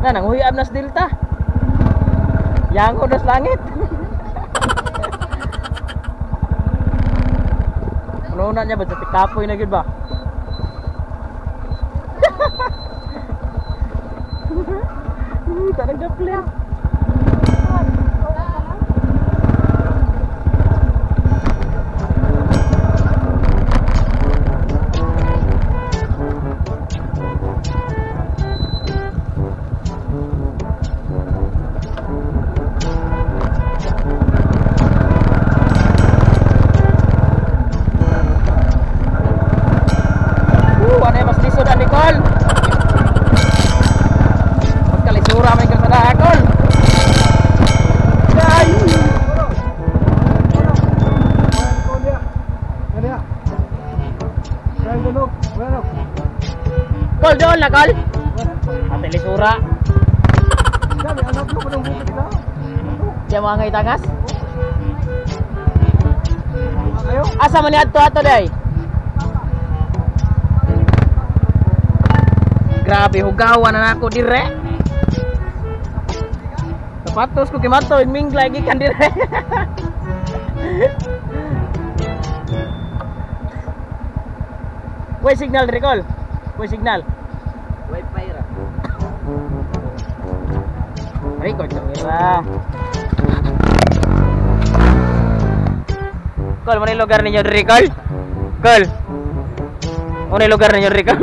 Tanang huyab nas Delta. Yango nas langit. Una niya ba sa tikapoy na gyud ba? Tarang daplet. Kol doon na kol. Ate lisura. Diya mga ngay tangas. Asa man ni adto ato day? Grabe hugawan na nako dire. Sapatos ko kimato minglay gikan dire. Way signal dire kol. Way signal. Wifi ra. Record kamera. Kol, mana lugar ninyo diri kol? Kol. Mana lugar ninyo diri kol?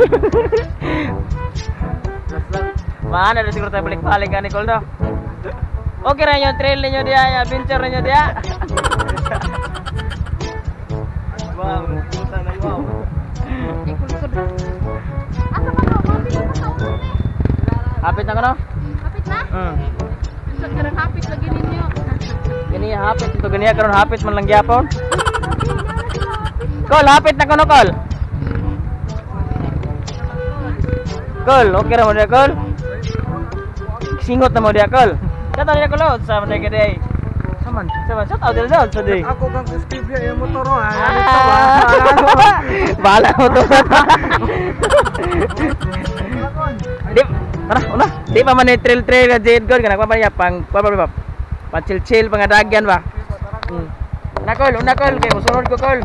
Mana na siguro tayo balik-balik ani kol no. Okay ra inyo trail ninyo diya, ya adventure ninyo diya. Wow, puta na wow. Asa man no? Hapit na sa ulo ni. Hapit na ko no? Hapit na? Sa karang hapit lagi ninyo. Gani hapit ito gani karon hapit man lang gyapon. Kol, hapit na ko no kol. Kol, okay ra mo diya kol. Singot na mo diya kol. Kato niya kol sa man diya day. Saman, saman sa tao dil sa day. Ako kang Steve yung motor ha. Bala mo to. Di, tara, una. Di pa man ni trail-trail na jade god kana pa niya pang pa pa chill-chill pangadagyan ba. Una kol, una kol kay musunod ko kol.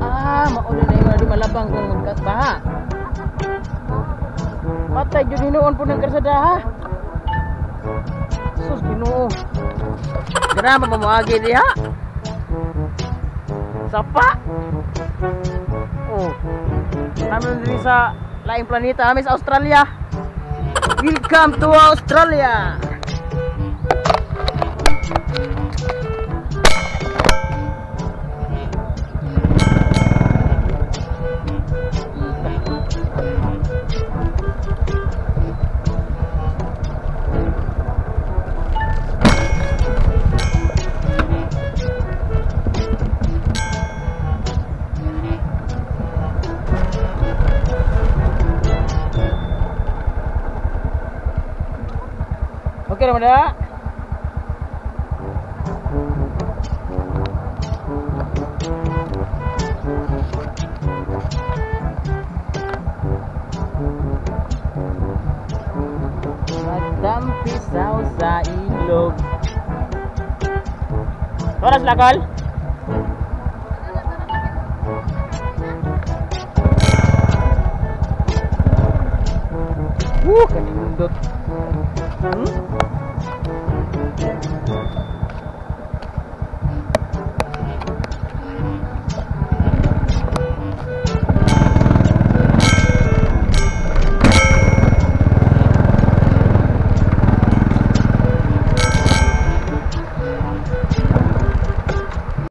Ah, mauna na yung di malabang kung magkatbaha. Patay jud hinuon po ng karsada ha. Sus Ginoo. Grabe pa moagi diha. Sapa. Oh. Namin diri sa laing planeta, kami sa Australia. Welcome to Australia. Okay naman na. Magtampisaw sa ilog. Oras lakol? Woo, kanindot.